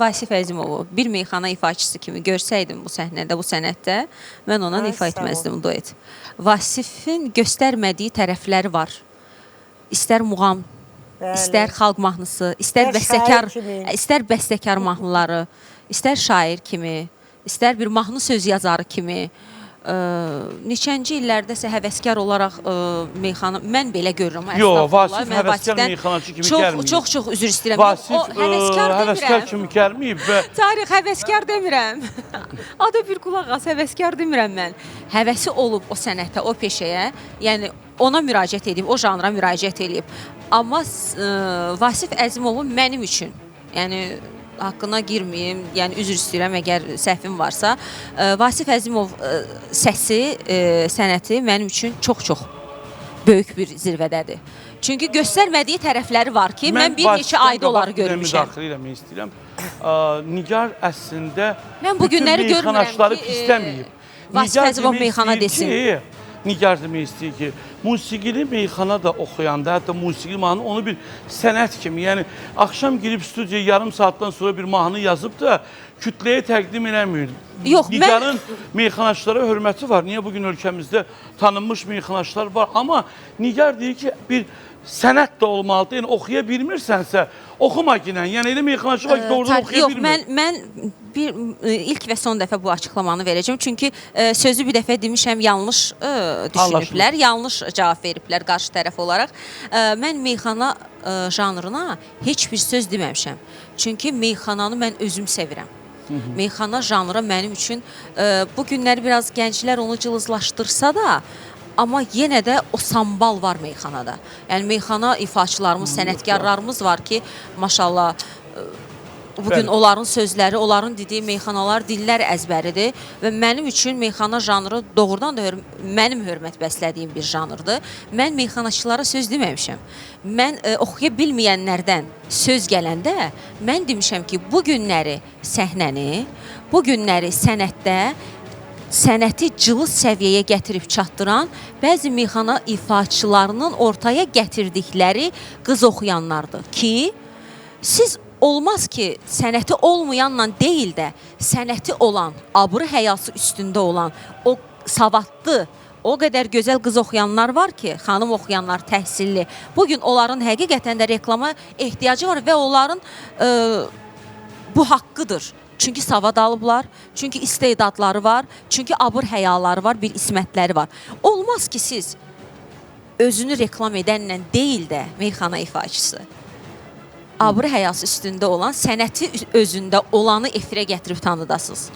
Vasif Əzimovu bir meyxana ifaçısı kimi görsəydim bu səhnədə, bu sənətdə, mən ondan Ay, ifa sağ ol. etməzdim duet. Vasifin göstərmədiyi tərəfləri var. İstər muğam, istər xalq mahnısı, istər İstər bəstəkar, şair kimi. istər bəstəkar mahnıları, istər şair kimi, istər bir mahnı söz yazarı kimi. Ə, neçənci illərdəsə həvəskar olaraq meyxana mən belə görürəm. Yo, Əstəğfurullah, Vasif mən həvəskar Vasifdən meyxanaçı kimi çox, gəlməyib. Çox çox üzr istəyirəm. Yox, Vasif o həvəskar həvəskar demirəm. kimi gəlməyib və Tarix həvəskar demirəm. Adı bir qulaq as, həvəskar demirəm mən. Həvəsi olub o sənətə, o peşəyə, yəni ona müraciət edib, o janra müraciət eləyib. Amma Vasif Əzimovun mənim üçün, yəni haqqına girməyim, yəni üzr istəyirəm əgər səhvim varsa, Vasif Əzimov səsi, sənəti mənim üçün çox-çox böyük bir zirvədədir. Çünki göstərmədiyi tərəfləri var ki, mən bir neçə Vasifdən ayda onları qabaq bir də görmüşəm. Müdaxilə eləmək istəyirəm. Nigar əslində Mən bu bütün günləri görmürəm meyxanaçıları ki, pisləməyib. Vasif Nigar Əzimov demək meyxana istəyir desin. Ki, Nigar demək istəyir ki, musiqili meyxana da oxuyanda, hətta musiqili mahnı onu bir sənət kimi, yəni axşam girib studiyaya yarım saatdan sonra bir mahnı yazıb da kütləyə təqdim eləmir. Yox, mən- Nigarın meyxanaçılara hörməti var. Niyə bugün ölkəmizdə tanınmış meyxanaçılar var? Amma Nigar deyir ki, bir sənət də olmalıdır. Yəni oxuya bilmirsənsə, oxuma ginən. Yəni elə meyxanaçı var ki, doğrudan Tarix, oxuya yox, bilmir. mən bir ilk və son dəfə bu açıqlamanı verəcəm. Çünki sözü bir dəfə demişəm, yanlış düşünüblər, yanlış cavab veriblər qarşı tərəf olaraq. Mən meyxana janrına heç bir söz deməmişəm. Çünki meyxananı mən özüm sevirəm. Meyxana janrı mənim üçün bu günlər biraz gənclər onu cılızlaşdırsa da, amma yenə də o sambal var meyxanada. Yəni meyxana ifaçılarımız, sənətkarlarımız var ki, maşallah bu gün Bəli. onların sözləri, onların dediyi meyxanalar dillər əzbəridir və mənim üçün meyxana janrı doğrudan da mənim hörmət bəslədiyim bir janrdır. Mən meyxanaçılara söz deməmişəm. Mən oxuya bilməyənlərdən söz gələndə mən demişəm ki, bu günləri səhnəni, bu günləri sənətdə sənəti cılız səviyyəyə gətirib çatdıran bəzi meyxana ifaçılarının ortaya gətirdikləri qız oxuyanlardır ki, siz olmaz ki, sənəti olmayanla deyil də, sənəti olan, abır həyası üstündə olan, o savadlı, o qədər gözəl qız oxuyanlar var ki, xanım oxuyanlar təhsilli. Bugün onların həqiqətən də reklama ehtiyacı var və onların bu haqqıdır. Çünki savad alıblar, çünki istedadları var, çünki abır həyaları var, bir ismətləri var. Olmaz ki, siz özünü reklam edənlə deyil də meyxana ifaçısı. Abır həyası üstündə olan, sənəti özündə olanı efirə gətirib tanıdasınız.